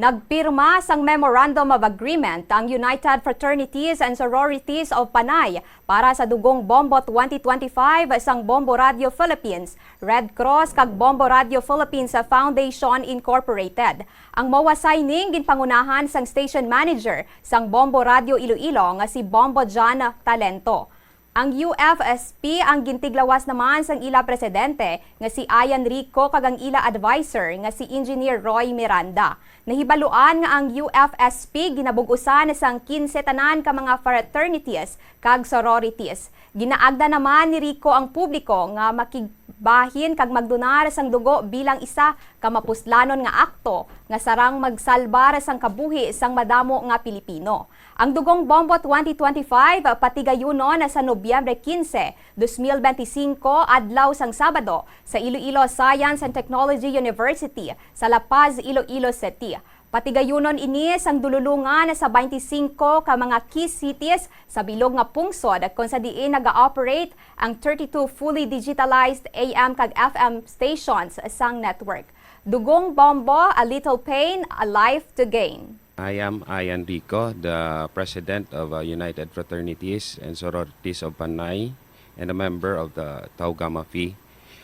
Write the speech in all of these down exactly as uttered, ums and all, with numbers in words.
Nagpirma sang Memorandum of Agreement ang United Fraternities and Sororities of Panay para sa Dugong Bombo twenty twenty-five sang Bombo Radio Philippines, Red Cross kag Bombo Radio Philippines Foundation Incorporated. Ang MOA signing ginpangunahan sang station manager sang Bombo Radio Iloilo nga si Bombo John Talento. Ang U F S P ang gintiglawas naman sang ila presidente nga si Ian Rico kag ang ila adviser nga si Engineer Roy Miranda. Nahibaluan nga ang U F S P ginabug-usan sang kinse tanan ka mga fraternities kag sororities. Ginaagda naman ni Rico ang publiko nga makigbahin kag magdonar sang dugo bilang isa ka mapuslanon nga akto nga sarang magsalbar sang kabuhi sang madamo nga Pilipino. Ang Dugong Bombo twenty twenty-five patigayunon sa Nobyembre quince, dos mil benti singko, adlaw sang Sabado, sa Iloilo Science and Technology University sa La Paz, Iloilo City. Patigayunon ini sang dululungan sa twenty-singko ka mga key cities sa bilog nga pungsod, kon sa diin naga-operate ang thirty-two fully digitalized A M kag F M stations sang network. Dugong Bombo, a little pain, a life to gain. I am Ian Rico, the president of, uh, United Fraternities and Sororities of Panay and a member of the Tau Gamma Phi,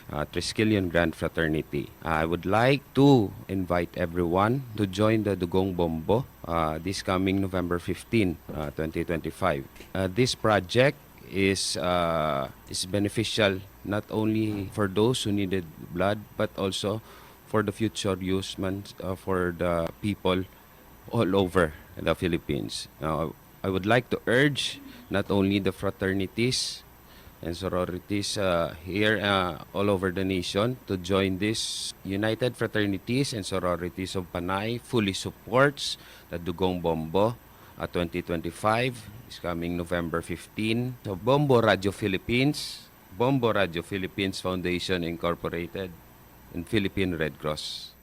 uh, Triskelion Grand Fraternity. I would like to invite everyone to join the Dugong Bombo, uh, this coming November fifteen, uh, twenty twenty-five. Uh, this project is, uh, is beneficial not only for those who needed blood, but also for the future use man, uh, for the people all over the Philippines. Now, I would like to urge not only the fraternities and sororities, uh, here, uh, all over the nation to join this. United Fraternities and Sororities of Panay fully supports the Dugong Bombo, uh, twenty twenty-five is coming November fifteen. So, Bombo Radio Philippines, Bombo Radio Philippines Foundation Incorporated, and Philippine Red Cross.